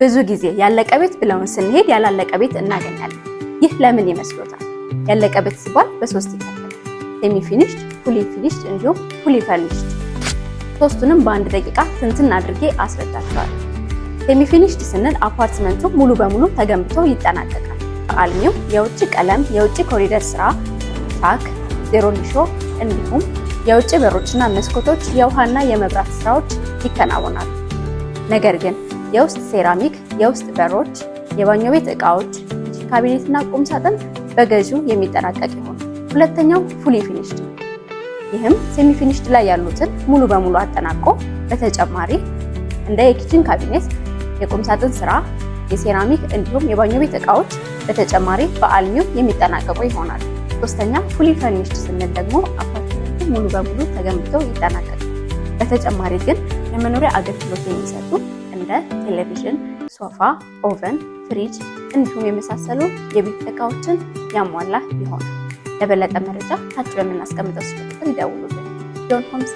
ብዙ ጊዜ ያለቀ ቤት ብለውን ስንሄድ ያላለቀ ቤት እናገኛለን። ይህ ለምን ይመስሎታል? ያለቀ ቤት ሲባል በሶስት ይከፈላል። Semi finished፣ fully finished እንዲሁም fully furnished። ሶስቱንም በአንድ ደቂቃ ትንትን አድርጌ አስረዳቸዋለሁ። Semi finished ስንል አፓርትመንቱ ሙሉ በሙሉ ተገንብቶ ይጠናቀቃል። አልሚው የውጭ ቀለም፣ የውጭ ኮሪደር ስራ፣ ቻክ፣ ዜሮ ሊሾ እንዲሁም የውጭ በሮችና መስኮቶች፣ የውሃና የመብራት ስራዎች ይከናወናሉ። ነገር ግን የውስጥ ሴራሚክ፣ የውስጥ በሮች፣ የባኞ ቤት እቃዎች፣ ካቢኔትና ቁም ሳጥን በገዢው የሚጠናቀቅ ይሆናል። ሁለተኛው fully finished ነው። ይህም semi finished ላይ ያሉትን ሙሉ በሙሉ አጠናቆ በተጨማሪ እንደ የ kitchen cabinet፣ የቁም ሳጥን ስራ፣ የሴራሚክ እንዲሁም የባኞ ቤት እቃዎች በተጨማሪ በአልሚው የሚጠናቀቁ ይሆናል። ሶስተኛ fully furnished ስንል ደግሞ አፓርትመንቱ ሙሉ በሙሉ ተገንብቶ ይጠናቀቃል። በተጨማሪ ግን የመኖሪያ አገልግሎት የሚሰጡ እንደ ቴሌቪዥን፣ ሶፋ፣ oven፣ ፍሪጅ እንዲሁም የመሳሰሉ የቤት እቃዎችን ያሟላ ይሆናል። ለበለጠ መረጃ ታች በምናስቀምጠው ስልክ ቁጥር ይደውሉልን። ጆን ሆምስ።